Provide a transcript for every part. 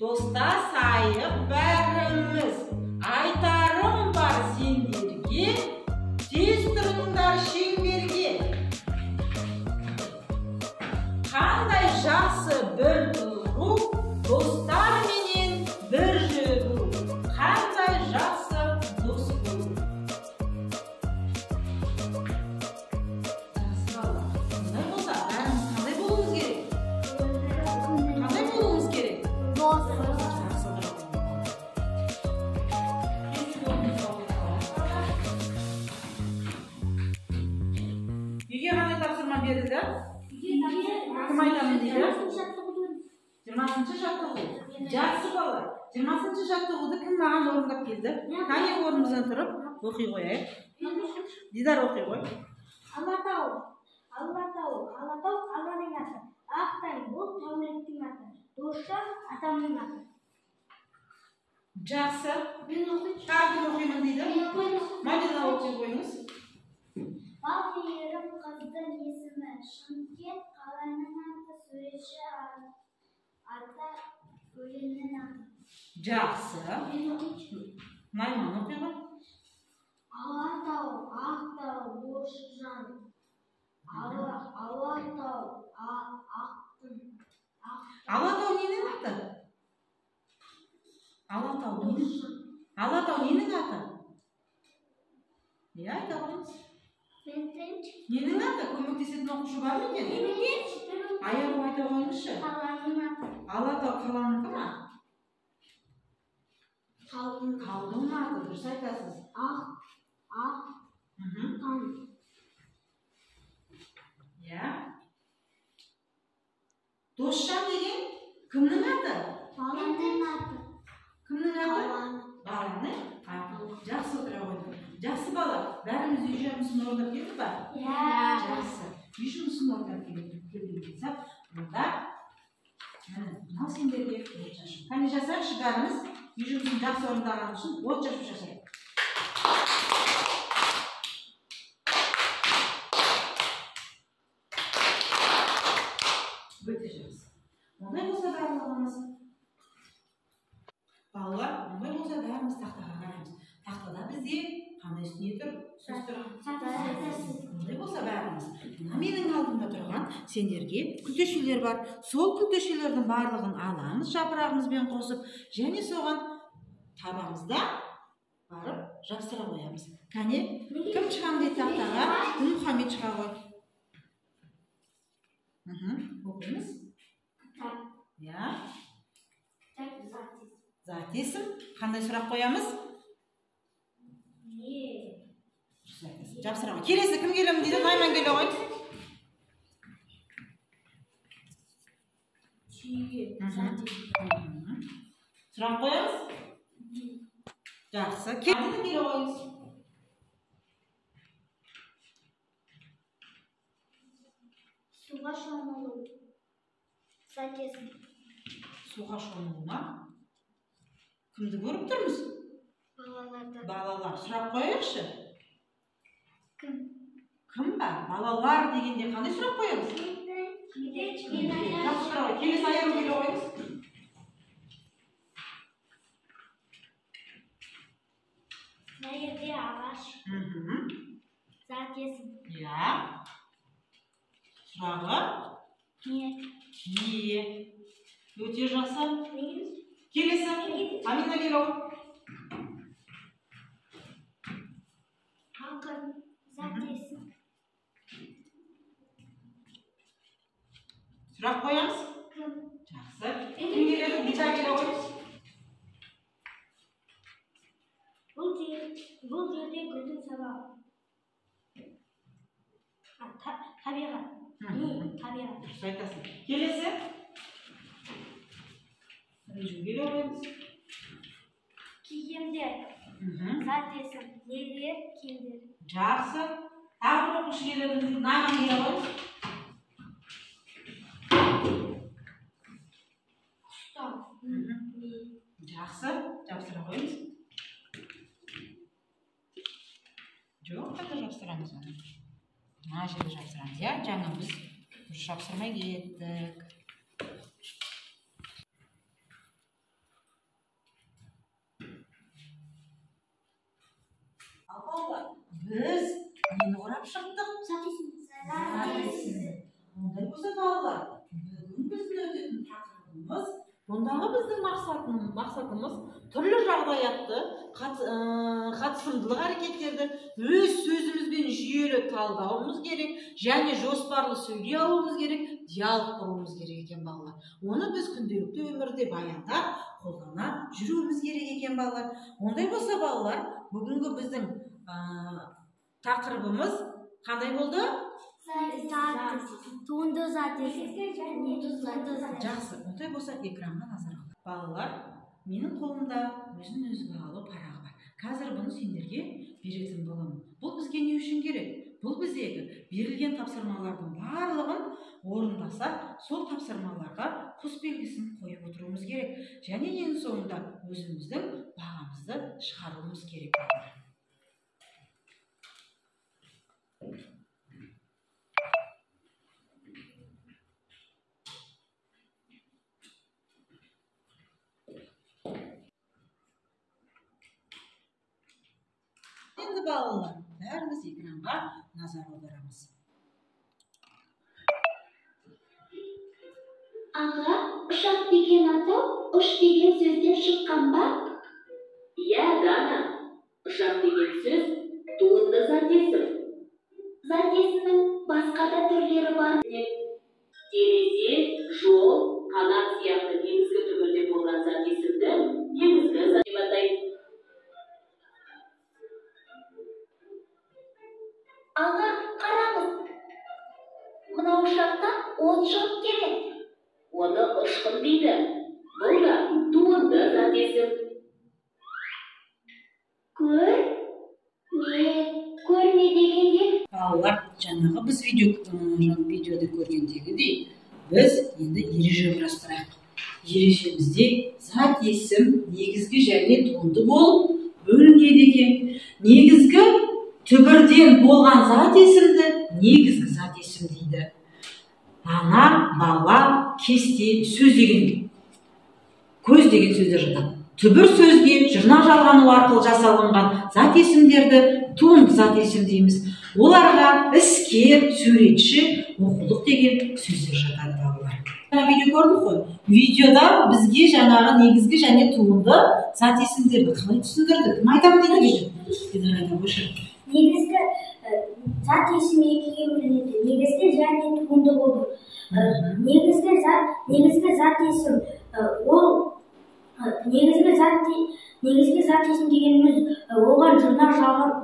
Достасайық бәріміз, айтарым бар сендерге, тез тұрыңдар шеңберге. Қандай жақсы бір тұру, достарменен бір жүру, қандай жақсы дос болу. Жақсы балалар, ондай болса бәріміз қандай болуымыз керек? Қандай болуымыз керек? Дос. Жақсы. Үйге қандай тапсырма берілді? Кім айтамын дейді? 20-шы жаттығу. Жақсы балалар. 20-шы жаттығуды кім маған орындап келді? Қане, орнымыздан тұрып оқи қояйық. Дидар, оқи ғой. Алатау, Алатау, Алатау қаланың аты. Ақ таң бұл тәуліктің аты. Досжан атамның аты. Жақсы. Мен оқиыншы. Тағы кім оқимын дейді? Мен оқиын. Мадина, оқи қойыңыз. Балмейірім қыздың есімі. Шымкент қаланың аты. Суретші ата өлеңнің аты. Жақсы. Мен оқиыншы. Найман, оқи ғой. Алатау, Ақтау, Досжан. Алатау, Ақтың. Алатау ненің аты? Алатау ненің? Алатау ненің аты? Иә, айта қойыңыз. Ненің аты? Көмектесетін оқушы бар ма екен? Аяру, айта қойыңызшы. Қаланың аты. Алатау қаланікі ма? Таудың. Таудың аты, дұрыс айтасыз. Ақ, ақ, таң. Иә. Досжан деген кімнің аты? Баланың аты. Кімнің аты? Баланың. Баланың аты. Жақсы, отыра қойдық. Жақсы бала, бәріміз үй жұмысын орындап келдік па? Иә. Жақсы. Үй жұмысын орындап келген болсақ, онда міне мынау сендерге от шашу. Қане, жасайықшы бәріміз үй жұмысын жақсы орындаған үшін от шашу жасайық. Өте жақсы. Ондай болса барлығымыз балалар, ондай болса бәріміз тақтаға қараймыз. Тақтада бізде қандай не тұр? Сөз тұр. Ондай болса бәріміз мына менің алдымда тұрған сендерге күлтешелер бар. Сол күлтешелердің барлығын аламыз жапырағымызбен қосып, және соған табамыз да барып жапсыра қоямыз. Кәне, кім шығамын дейді тақтаға? Дінмұхаммед шыға ғой. Оқимыз. Иә. Зат есім. Қандай сұрақ қоямыз? Не. Дұрыс айтасың. Жапсыра ғой. Келесі кім келемін дейді? Найман, келе ғой. Түйе. Сұрақ қоямыз? Жақсы. Келесі келе қойыңыз. Суға шомылу. Зат есім. Суға шомылу ма? Кімді көріп тұрмыз? Балаларды. Балалар. Сұрақ қояйықшы. Кім? Кім ба? Балалар дегенде қандай сұрақ қоямыз? Жақсы сұрақ. Келесі Аяру, келе қойыңыз. Мына жерде ағаш. Зат есім. Иә. Сұрағы? Не. Не. Өте жақсы. Келесі. Амина, келе ғой. Ақын. Зат есім. Сұрақ қоямыз? Кім? Жақсы. Кім келеді? Дидар, келе қойыңыз. Бұл жерде гүлдің сабағы. Табиғат. Не, табиғат. Дұрыс айтасың. Келесі. Режу, келе қойыңыз. Киімдер. Зат есім. Нелер, киімдер. Жақсы. Тағы бір оқушы келеді. Найман, келе қойыңыз. Құстар. Жақсы. Жапсыра қойыңыз. Жоқ, қайда жапсырамыз оны? Мына жерге жапсырамыз, иә? Жаңа біз дұрыс жапсырмай кеттік. Ал балалар, біз нені құрап шықтық? Зат есім. Зат есімді. Ондай болса балалар, бүгін біздің өтетін тақырыбымыз, ондағы біздің мақсатымыз түрлі жағдаятты, қатысымдылық әрекеттерді өз сөзімізбен жүйелі талдауымыз керек және жоспарлы сөйлей алуымыз керек, диалог құруымыз керек екен балалар. Оны біз күнделікті өмірде баяндап, қолдана жүруіміз керек екен балалар. Ондай болса балалар, бүгінгі біздің тақырыбымыз қандай болды? Туынды зат есім. Жақсы, ондай болса экранға назар аудар. Балалар, менің қолымда өзін өзі бағалау парағы бар. Қазір бұны сендерге беретін боламын. Бұл бізге не үшін керек? Бұл біздегі берілген тапсырмалардың барлығын орындасақ, сол тапсырмаларға құс белгісін қойып отыруымыз керек. Және ең соңында өзіміздің бағамызды шығаруымыз керек балалар. Енді балалар, бәріміз экранға назар аударамыз. Аға, ұшақ деген атау ұш деген сөзден шыққан ба? Иә, Дана. Ұшақ деген сөз туынды зат есім. Зат есімнің басқа да түрлері бар. Терезе, жол, қанат сияқты негізгі түбірден болған зат есімді негізгі зат деп атайды. Аға, қараңыз. Мынау ұшақтан от шығып келеді. Оны ұшқын дейді. Бұл да туынды зат есім. Көр, ме, көрме дегенде. Балалар, жаңағы біз видеода көргендегідей, біз енді ереже құрастырайық. Ережемізде зат есім негізгі және туынды болып бөлінеді екен. Негізгі түбірден болған зат есімді негізгі зат есім дейді. Ана, бала, кесте, сөз деген, көз деген сөздер жатады. Түбір сөзге жұрнақ жалғану арқылы жасалынған зат есімдерді туынды зат есім дейміз. Оларға іскер, суретші, оқулық деген сөздер жатады балалар. Жаңа видео көрдік қой. Видеода бізге жаңағы негізгі және туынды зат есімдерді қалай түсіндірді? Кім айтады дейді? Дидар айта қойшы. Негізгі зат есім екіге бөлінеді. Негізгі және туынды болды. Негізгі зат есім, ол негізгі зат есім дегеніміз оған жұрнақ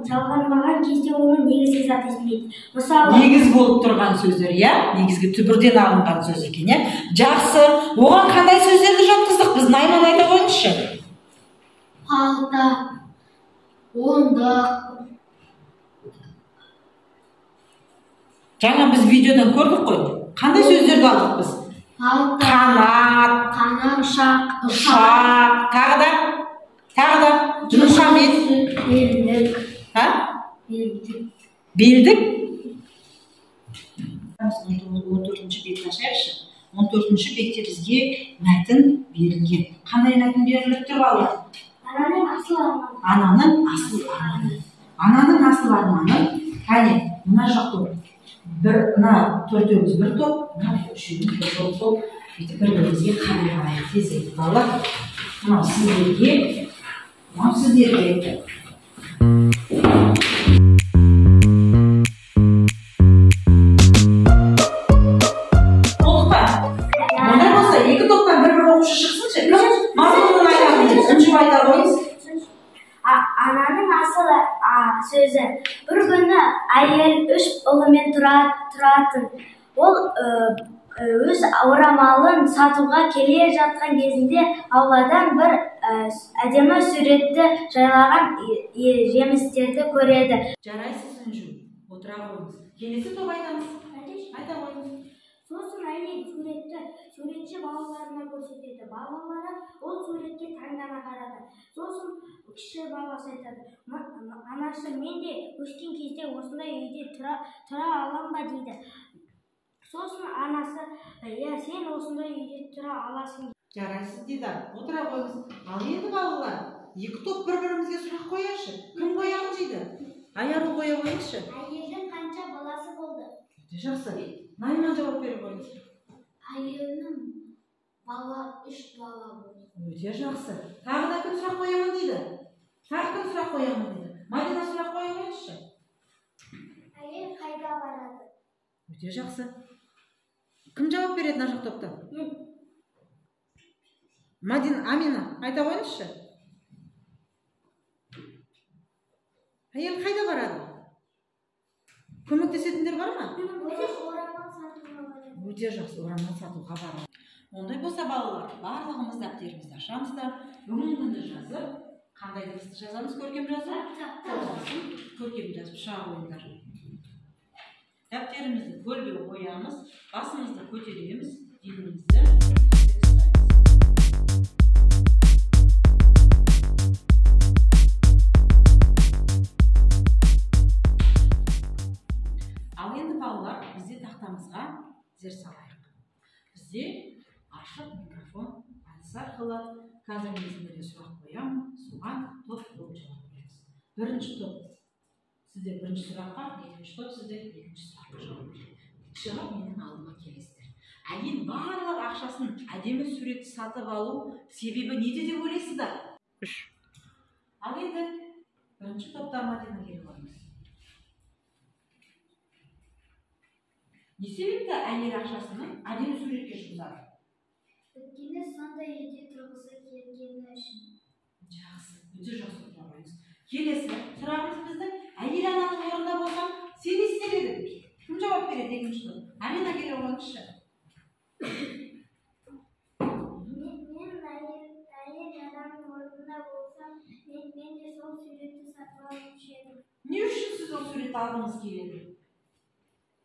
жалғанбаған кезде оны негізгі зат есім дейді. Мысалы, негіз болып тұрған сөздер, иә? Негізгі түбірден алынған сөз екен, иә? Жақсы. Оған қандай сөздерді жатқыздық? Біз Найман айта қойыңызшы. Палта, ондық. Жаңа біз видеодан көрдік қой. Қандай сөздерді алдық біз? Палта, қанат, қанат, ұшақ, ұшақ, тағы да, тағы да, Мұхаммед. Белдік. Ха? Белдік. Белдік. 14-ші бетті ашайықшы. 14-ші бетте бізге мәтін берілген. Қандай мәтін беріліп тұр балалар? Ананың асыл арманы. Ананың асыл арманы. Ананың асыл арманы. Кәне, мына жақ топ. Бір, мына төртеуміз бір топ, мына үшеуміз бір топ болып, бүйтіп бір-бірімізге қарай қарай тезірек балалар. Мынау сіздерге, мынау сіздерге. Болдық па? Ондай болса, екі топтан бір-бір оқушы шықсыншы. Кім мазмұнын айтады? Үнжу айта қойыңыз. Ананың асыл сөзі. Бір күні әйел үш ұлымен тұратын. Ол өз орамалын сатуға келе жатқан кезінде ауладан бір әдемі суретті жайлаған жемістерді көреді. Жарайсыз, Үнжу. Отыра қойыңыз. Келесі топ айтамыз. Айта қойыңыз. Сосын әйел суретті суретші балаларына көрсетеді. Балалары ол суретке таңдана қарады. Сосын кіші баласы айтады: "Анашы, мен де өскен кезде осындай үйде тұра алам ба?" дейді. Сосын анасы: "Иә, сен осындай үйде тұра аласың." Жарайсыз, Дидар. Отыра қойыңыз. Ал енді балалар, екі топ бір-бірімізге сұрақ қояйықшы. Кім қоямын дейді? Аяру қоя қойыңызшы. Әйелдің қанша баласы болды? Өте жақсы. Найман жауап бере қойыңыз. Әйелдің 3 бала болды. Өте жақсы. Тағы да кім сұрақ қоямын дейді? Тағы кім сұрақ қоямын дейді? Мадина сұрақ қоя қойыңызшы. Әйел қайда барады? Өте жақсы. Кім жауап береді мына жақ топтан? Мадина, Амина, айта қойыңызшы. Әйел қайда барады? Көмектесетіндер бар ма? Орамал сатуға барады. Өте жақсы, орамал сатуға барады. Ондай болса балалар, барлығымыз дәптерімізді ашамыз да, бүгінгі күнді жазып, қандай дыбысты жазамыз көркем жазу? Көркем жазып шыға қойыңдар. Дәптерімізді көлбеу қоямыз, басымызды көтереміз, денемізді ұстаймыз. Ал енді балалар, бізде тақтамызға зер салайық. Бізде ашық микрофон әдісі арқылы қазір мен сіздерге сұрақ қоямын, соған топ болып жауап береміз. Бірінші топ сіздер бірінші сұраққа, екінші топ сіздер екінші сұраққа жауап береді. Шығып менің алдыма келесіздер. Әйел барлық ақшасын әдемі суретті сатып алу себебі неде деп ойлайсыздар? 3. Ал енді бірінші топта Мадина келіп қойыңыз. Не себепті әйел ақшасын әдемі суретке жұмсады? Өйткені сондай үйде тұрғысы келгені үшін. Жақсы, өте жақсы сұрақ қойдыңыз. Келесі сұрағымыз біздің: әйел ананың орнында болсаң, сен не істер едің? Кім жауап береді екінші топ? Амина келе қойыңызшы. Мен әйел адамның орнында болсам, мен де сол суретті сатып алушы едім. Не үшін сіз ол суретті алғыңыз келеді?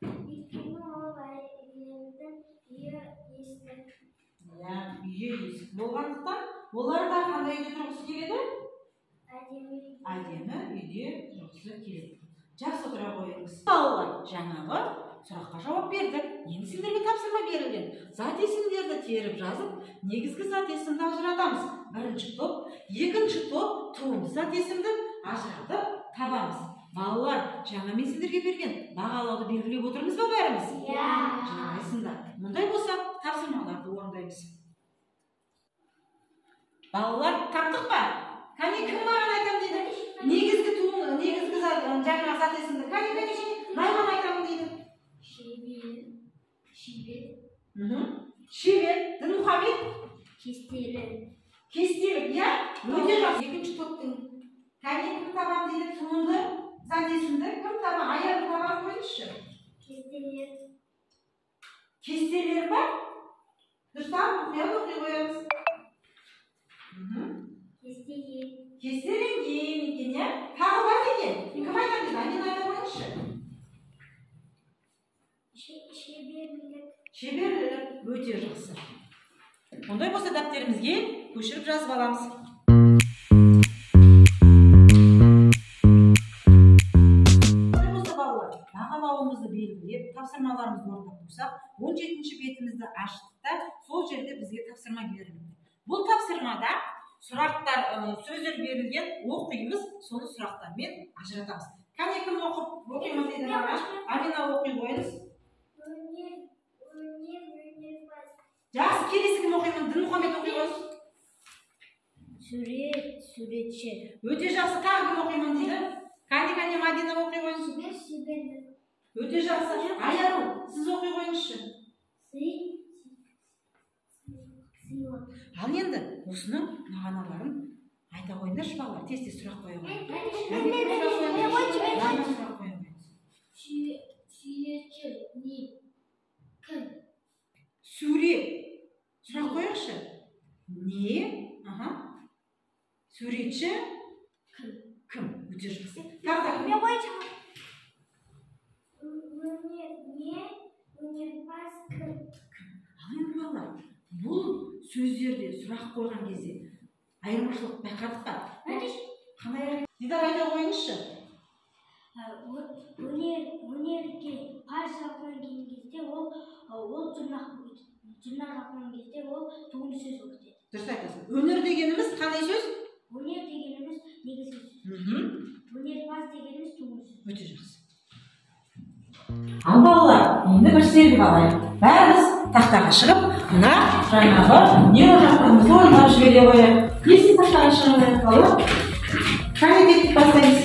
Өйткені ол әйелдің үйі ескі. Иә, үйі ескі болғандықтан олар да қандай үйде тұрғысы келеді? Әдемі үйде тұрғысы келеді. Жақсы, отыра қойыңыз. Балалар, жаңағы сұраққа жауап бердік. Енді сендерге тапсырма берілген. Зат есімдерді теріп жазып, негізгі зат есімді ажыратамыз. Бірінші топ, екінші топ туынды зат есімді ажыратып табамыз. Балалар, жаңа мен сендерге берген бағалауды белгілеп отырмыз ба бәріміз? Иә. Жарайсыңдар. Мұндай болса тапсырмаларды орындаймыз. Балалар, таптық па? Кәне, кім маған айтам дейді? Негізгі туын, негізгі зат, жаңағы зат есімді. Кәне, кәне, кәне, Найман айтамын дейді. Шебер. Шебер. Дінмұхамед? Кестелік. Кестелік, иә? Өте жақсы. Екінші топтың кәне кім табам дейді? Туынды зат есімді кім табам? Аяғын табам қойыңызшы. Кестелер. Кестелер бар? Дұрыстап мұқият оқи қоямыз. Кестелер. Кестеленген екен, иә? Тағы бар екен. Кім айтам дейді? Амина айта қойыңызшы. Шеберлік. Шеберлік өте жақсы. Ондай болса дәптерімізге көшіріп жазып аламыз. Ондай болса балалар, бағалауымызды белгілеп, тапсырмаларымызды орындап қойсақ, 17-ші бетімізді аштық та, сол жерде бізге тапсырма берілді. Бұл тапсырмада сұрақтар, сөздер берілген, оқимыз, соны сұрақтармен ажыратамыз. Кәне кім оқып, оқимын дейді маған? Амина оқи қойыңыз. Өнер, өнерпаз. Жақсы, келесі кім оқимын? Дінмұхамед оқи қойыңыз. Сурет, суретші. Өте жақсы, тағы кім оқимын дейді? Кәне, кәне, Мадина оқи қойыңыз. Шебер, шеберлік. Өте жақсы. Аяру, сіз оқи қойыңызшы. Сыйлық. Ал енді осының мағыналарын айта қойыңдаршы балалар, тез-тез сұрақ қоя қойыңдар. Сұрақ қоя қойыңыз. Суретші не? Кім? Сурет. Сұрақ қояйықшы. Не? Аха. Суретші Кім? Кім? Өте жақсы. Тағы да кім? Өнер не? Өнерпаз кім? Ал енді балалар, бұл сөздерде сұрақ қойған кезде айырмашылық байқадық па? Қандай? Дидар айта қойыңызшы. Өнерге пар жалқынан келген кезде ол жұрнақ жалқынан кезде ол туынды сөз болып кетеді. Дұрыс айтасың. Өнер дегеніміз қандай сөз? Өнер дегеніміз сергіп алайық. Бәріміз тақтаға шығып, мына жаңағы нейрожаттығуымызды орындап жібере қояйық. Несін тақтаға шығып алайық, балалар? Қане, кеттік, бастаймыз.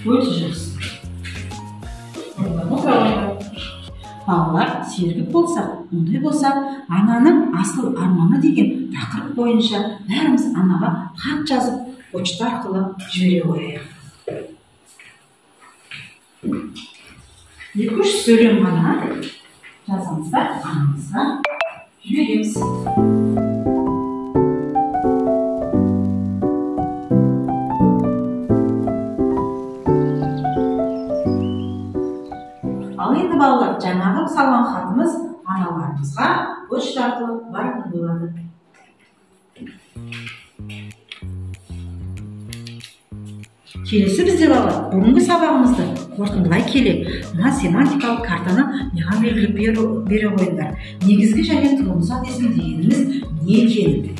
Өте жақсы. Балалар, сергіп болса, ондай болса, ананың асыл арманы деген тақырып бойынша бәріміз анаға хат жазып, почта арқылы жібере қояйық. 2-3 сөйлем ғана жазамыз да, анамызға жібереміз. Ал енді балалар, жаңағы салған хатымыз аналарымызға почта арқылы баратын болады. Келесі бізде балалар, бүгінгі сабағымызды қорытындылай келе, мына семантикалық картаны маған белгілеп бере қойыңдар. Негізгі және туынды зат есім дегеніміз не екенін.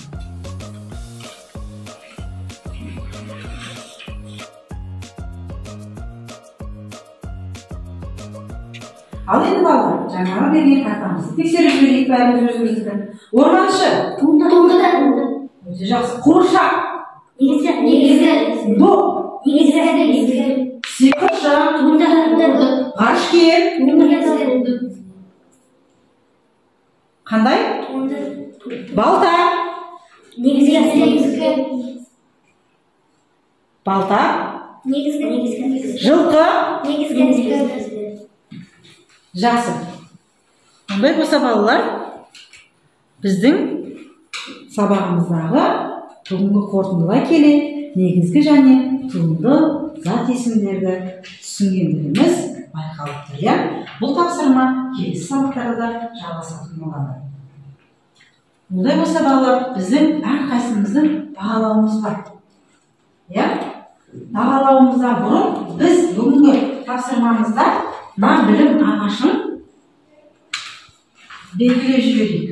Ал енді балалар, жаңағы берген картамызды тексеріп жіберейік бәріміз өзіміздікін. Орманшы. Туынды. Өте жақсы. Қуыршақ. Негізгі. Доп. Негізгі. Сиқыршы. Туынды. Ғарышкер. Туынды. Қандай? Туынды. Балта. Негізгі. Балта. Негізгі. Жылқы. Негізгі. Жақсы. Ондай болса балалар, біздің сабағымыздағы бүгінгі қорытындылай келе негізгі және туынды зат есімдерді түсінгендігіміз байқалып тұр, иә? Бұл тапсырма келесі сабақтарда да жалғасатын болады. Ондай болса балалар, біздің әрқайсымыздың бағалауымыз бар. Иә? Бағалауымыздан бұрын біз бүгінгі тапсырмамызда мына білім ағашын белгілеп жіберейік.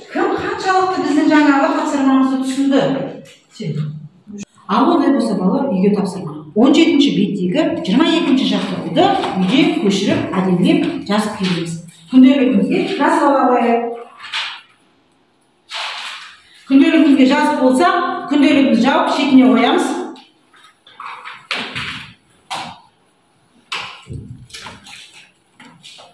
Кім қаншалықты біздің жаңағы тапсырмамызды түсінді? Сен. Ал ондай болса балалар, үйге тапсырма. 17-ші беттегі 22-ші жаттығуды үйде көшіріп, әдемілеп жазып келеміз. Күнделігімізге жазып ала қояйық. Күнделігімізге жазып болса, күнделігімізді жауып шетіне қоямыз.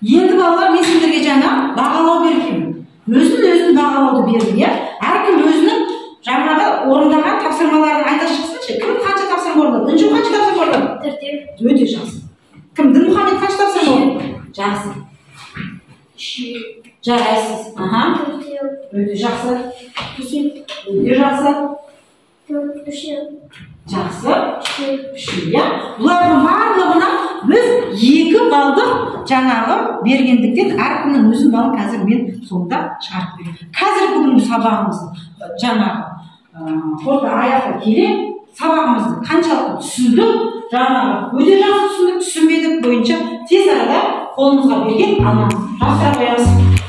Енді балалар, мен сендерге жаңа бағалау бергенмін. Өзін-өзін бағалауды бердім, иә? Әркім өзінің жаңағы орындаған тапсырмаларын айта шықсыншы. Кім қанша тапсырма орындады? Інжу қанша тапсырма орындады? 4. Өте жақсы. Кім? Дінмұхаммед қанша тапсырма орындады? Жақсы. 3. Жарайсыз. Аха. 4. Өте жақсы. 5. Өте жақсы. 4. 3. Жақсы. 3. 3, иә? Бұлардың барлығына біз 2 балдық жаңағы бергендіктен әркімнің өзінің балын қазір мен соңында шығарып беремін. Қазір бүгінгі сабағымызды жаңағы қорыта аяқта келе сабағымызды қаншалықты түсіндік, жаңағы өте жақсы түсіндік, түсінбедік бойынша тез арада қолымызға берген алмамызды жапсыра қоямыз.